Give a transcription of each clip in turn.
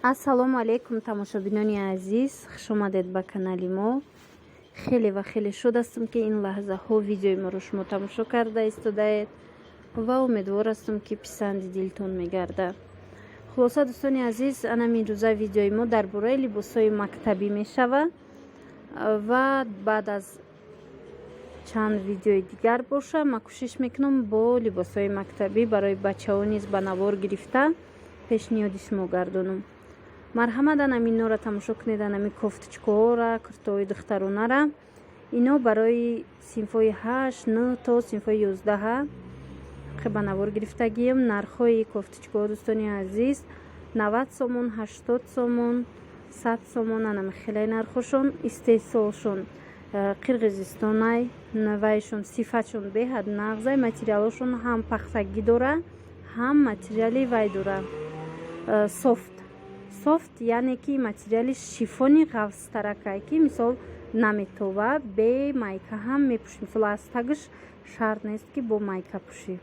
Ассалому алайкум, тамошобинони азиз, хушомадед ба канали мо. Хеле ва хеле шод ҳастам, ки ин лаҳзаҳо видеои моро шумо тамошо карда истодаед ва умедвор ҳастам, ки писанди дилтон мегардад. Хулоса, дӯстони азиз, анамин рӯза видеои мо дар бораи либосҳои мактабӣ мешавад ва баъд аз чанд видеои дигар боша, ман кӯшиш мекунам бо либосҳои мактабӣ барои бачаҳо низ ба навор гирифта пешниҳоди шумо гардонам. Марҳамат, анаминора тамошо кунед, анами кофточкаҳора, куртаҳои духтаронара. Ино барои синфҳои 8, 9 то синфҳои 11 ба навор гирифтагием. Нархҳои кофточкаҳо, дӯстони азиз, 90 сомон, 80 сомон, 100 сомон, анами хелаи нархҳошон. Истеҳсолшон Қирғизистонай, вайшон сифатшон беҳад нағзай, материалошон ҳам пахтагӣ дора, ҳам материали вай дора, софт. Софт яъне ки материали шифони ғафзтаракай, ки мисол наметова, бе майка ҳам мепӯшӣ. Мисол, аз тагаш шарт нест, ки бо майка пӯшӣ.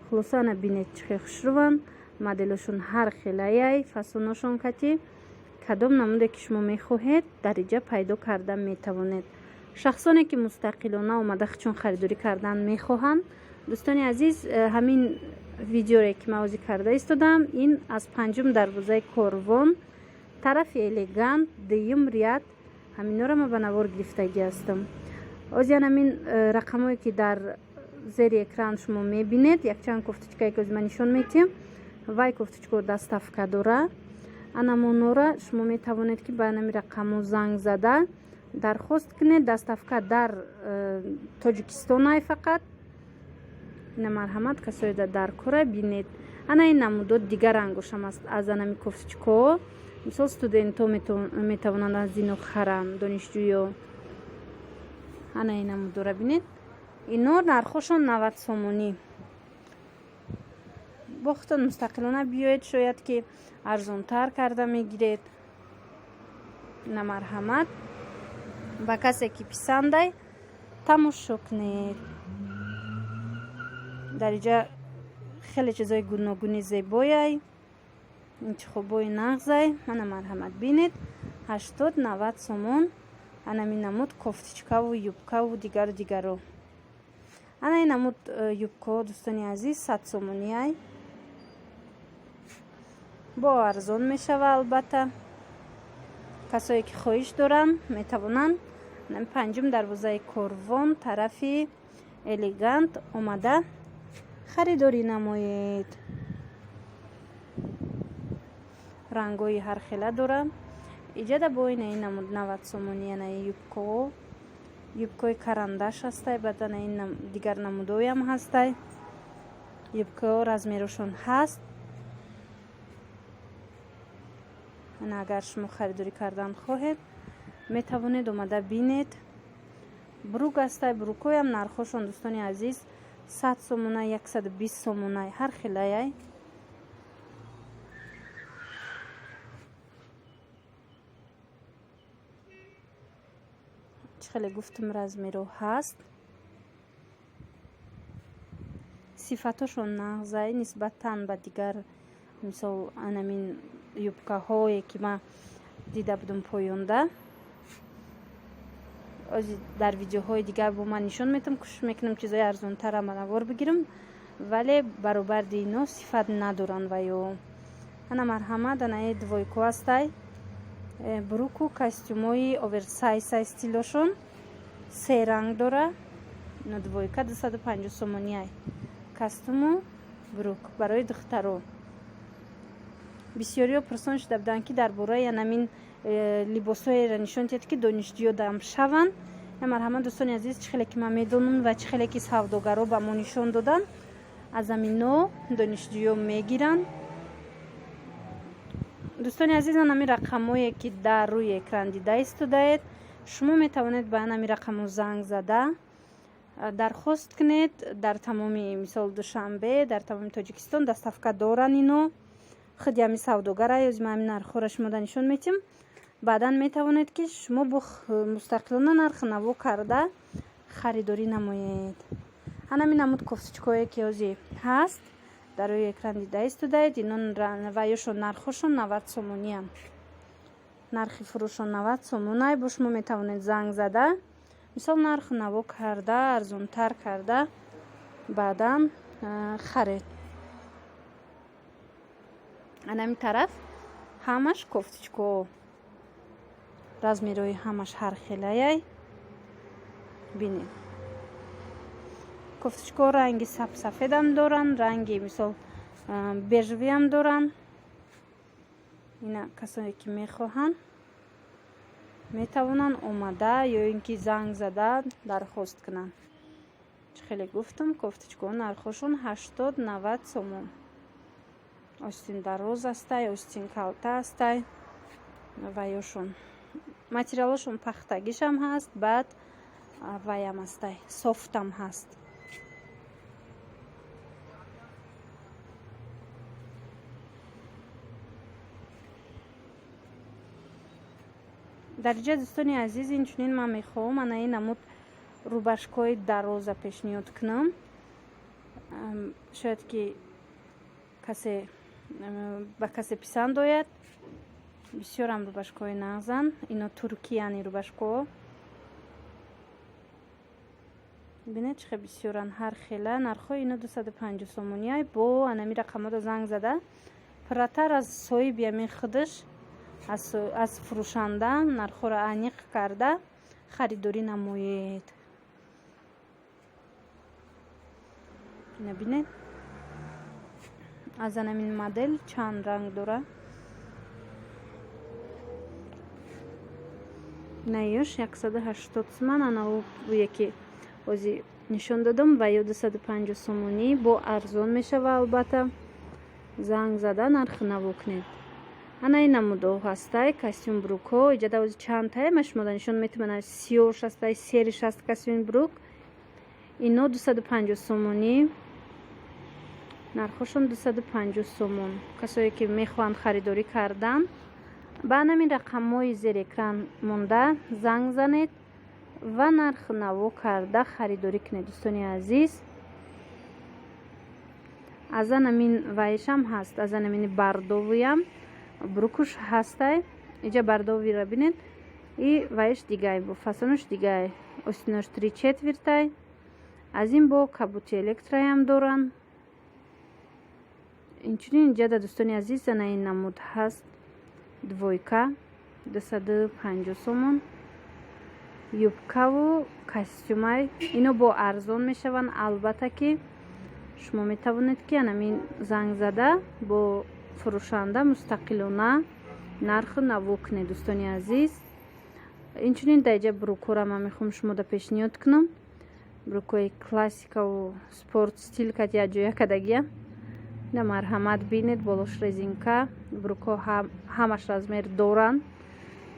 Хулоса, ана бинед, чӣ хел хушрӯванд, моделошон ҳар хелаяй, фасоношон кати кадом намуде ки шумо мехоҳед, дар иҷа пайдо карда метавонед. Шахсоне ки мустақилона омада чун харидорӣ кардан мехоҳанд, дӯстони азиз, ҳамин видеое ки ман ҳозир карда истодам, ин аз панҷум дарвозаи Корвон, тарафи Элегант, дуюм ряд, ҳаминора ман ба навор гирифтагӣ ҳастам. Ҳозир ҳамин рақамое ки дар зери экран шумо мебинед, якчанд кофточкае ки ҳозир ман нишон медиҳам, вай кофточкао доставка дора. Анамонора шумо метавонед, ки ба ҳамин рақамо занг зада дархост кунед. Доставка дар Тоҷикистонай фақат. Ина марҳамат, касое дар кора, бинед. Ана ин намудот дигар рангошам аст аз анами кофточкао. Мисол, студентҳо метавонанд аз ино харанд, донишҷӯё. Ана ин намудора бинед, ино нархошон 90 сомонӣ. Бо худтон мустақилона биёед, шояд ки арзонтар карда мегиред. Ина марҳамат, ба касе ки писандай, тамошо кунед. Дар иҷа хеле чизои гуногуни зебояй, интихобҳои нағзай. Ана марҳамат, бинед, 80, 90 сомон анами намуд кофточкаву юбкаву дигару дигаро. Ана ин намуд юбкаҳо, дӯстони азиз, 100 сомониай, бо арзон мешава. Албатта, касое ки хоҳиш доранд, метавонанд панҷум дарвозаи Корвон, тарафи Элегант омада харидорӣ намоед. Рангҳои ҳархела дора. Иҷада бо ина ин намуд 90 сомонӣ, ана юбкаҳо, юбкаҳои карандаш ҳастай, баъд ана ин дигар намудҳоям ҳастай. Юбкаҳо размерошон ҳаст. Ана агар шумо харидорӣ кардан хоҳед, метавонед омада бинед. Брук ҳастай, брукҳоям нархҳошон, дӯстони азиз, 100 сомона, 120 сомона, ҳар хелаяй. Чӣ хеле гуфтум, размеро ҳаст, сифатошон нағзай нисбатан ба дигар, мисол, анамин юбкаҳое ки ман дида будам поёнда. Ози дар видеоҳои дигар бо ман нишон метам, кӯшиш мекунам чизои арзонтарам ба навор бигирам, вале баробарди ино сифат надоранд ва ё. Ана марҳамат, анаи двойко ҳастай, бруку костюмои оверсайсай, стилошон се ранг дора. Ино двойка 250 сомониай, костюму брук барои духтаро. Бисёриҳо пурсон шуда буданд, ки дар бораи анамин либосҳоеро нишон диҳед, ки донишҷӯё дам шаванд. Марҳамат, дӯстони азиз, чӣ хеле ки ман медонам ва чӣ хеле ки савдогаро ба мо нишон доданд, аз амино донишҷӯё мегиранд. Дӯстони азиз, анами рақамҳое ки дар рӯи экран дида истодаед, шумо метавонед ба анами рақамҳо занг зада дархост кунед. Дар тамоми, мисол, Душанбе, дар тамоми Тоҷикистон доставка доранд ино. Худи ҳами савдогара ёзи ман ҳамин нархҳоро шумода нишон метиҳам. Баъдан метавонед, ки шумо бо мустақилона нархи наво карда харидорӣ намоед. Анами намуд кофточкое ки ҳозир ҳаст, Дар рӯи экран дида истодаед. Ино ваёшон нархошон 90 сомониам. Нархи фурӯшон 90 сомонай. Бо шумо метавонед занг зада, мисол, нарх наво карда, арзонтар карда, баъдан харед. Анами тараф ҳамаш кофточко, размерҳои ҳамаш ҳар хелаяй. Бинед, кофточко ранги сабсафедам доранд, ранги, мисол, бежевыям доранд. Ина, касоне ки мехоҳанд, метавонанд омада ё ин ки занг зада дархост кунанд. Чӣ хеле гуфтам, кофточко нархошон 80-90 сомон. Остин дароз астай, остин калта астай. Ваёшон материалошон пахтагишам ҳаст, баъд ваям астай, софтам ҳаст. Дар инҷа, дӯстони азиз, инчунин ман мехоҳам ана ин намуд рубашкаҳои дароза пешниҳод кунам. Шояд ки касе ба касе писанд ояд. Бисёрам рубашкаҳои нағзанд. Ино туркияни рубашкаҳо. Бинед, чӣ хел бисёранд, ҳар хела. Нархҳои ино 250 сомониай. Бо анами рақамҳоро занг зада, пурратар аз соҳиби ҳамин худаш, аз фурӯшанда нархҳоро аниқ карда харидорӣ намоед. Ина бинед, аз анамин модел чанд ранг дора. Наёш 180 суман. Анау яке ози нишон додам ва ё 250 сомонӣ, бо арзон мешава. Албатта, занг зада нархи наво кунед. Ана ин намудҳо ҳастай, костюм брюкҳо. Иҷада ози чандтае ма шумода нишон метавонам. Сиёш ҳастай, серыйш ҳаст, костюм брюк. Ино 250 сомонӣ, нархошон 250 сомон. Касое ки мехоҳанд харидорӣ кардан, ба анамин рақамҳои зери экран монда занг занед ва нарх наво карда харидорӣ кунед, дӯстони азиз. Аз анамин вайшам ҳаст, аз анамини бордовыям брюкуш ҳастай. Иҷа бордовыйра бинед, и вайш дигай, бо фасонош дигай, остинош три четвертай. Аз ин бо кабути электроям доранд. Инчунин инҷада, дӯстони азиз, ана ин намуд ҳаст, двойка, 250 сомон, юбкаву костюмай. Ино бо арзон мешаванд. Албатта ки шумо метавонед ки анамин занг зада бо фурӯшанда мустақилона нарху наво кунед, дӯстони азиз. Инчунин дар иҷа брюкора ман мехоҳам шумода пешниҳод кунам. Брюкои классикаву спорт стиль кати якҷоя кадагия. Ина, марҳамат, бинед, болош резинка. Брюко ҳамаш размер доранд.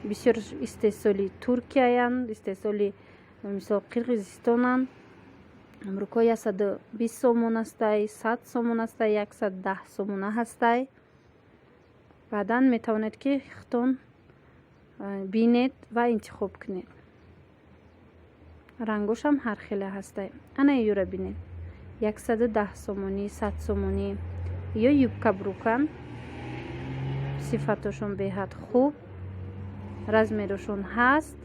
Бисёр истеҳсоли Туркияянд, истеҳсоли, мисол, Қирғизистонанд. Брюко 120 сомон ҳастай, 100 сомон ҳастай, 110 сомона ҳастай. Баъдан метавонед ки худтон бинед ва интихоб кунед. Рангошам ҳар хела ҳастай. Ана юра бинед, 110 сомонӣ, 100 сомонӣ. Ё юбка брюкан, сифатошон беҳад хуб, размерошон ҳаст.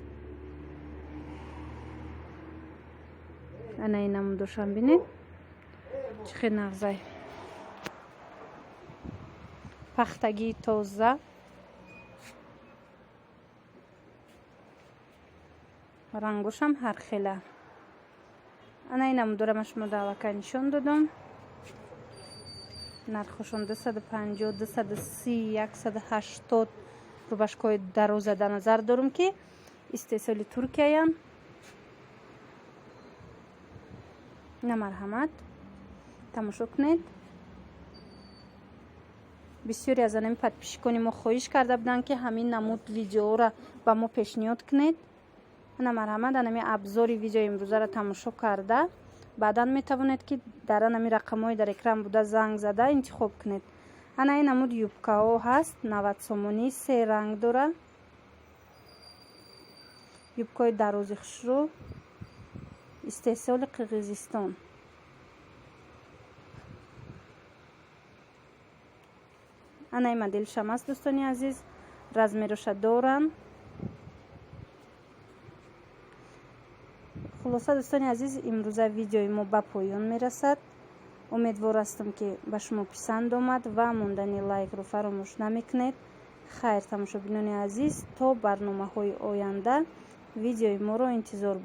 Ана ин намудошам бинед, чӣ хел нағзай, пахтагии тоза. Рангошам ҳар хела. Ана ин намудора ман шумода аллакай нишон додам. Нархошон 250, 230, 180. Рубашкаҳои дароза дар назар дорам, ки истеҳсоли Туркияянд. На, марҳамат, тамошо кунед. Бисёре аз анами подписчикони мо хоҳиш карда буданд, ки ҳамин намуд видеоро ба мо пешниҳод кунед. Ана, марҳамат, анами обзори видеои имрӯзаро тамошо карда, баъдан метавонед ки дар анами рақамҳои дар экран буда занг зада интихоб кунед. Ана ин намуд юбкаҳо ҳаст, 90 сомонӣ, се ранг дора. Юбкаҳои дарози хушрӯ, истеҳсоли Қирғизистон. Анаи моделшам аст, дӯстони азиз, размероша доранд. Хулоса, дӯстони азиз, имрӯза видеои мо ба поён мерасад. Умедвор ҳастам, ки ба шумо писанд омад ва мондани лайкро фаромӯш намекунед. Хайр, тамошобинони азиз, то барномаҳои оянда видеои моро интизор.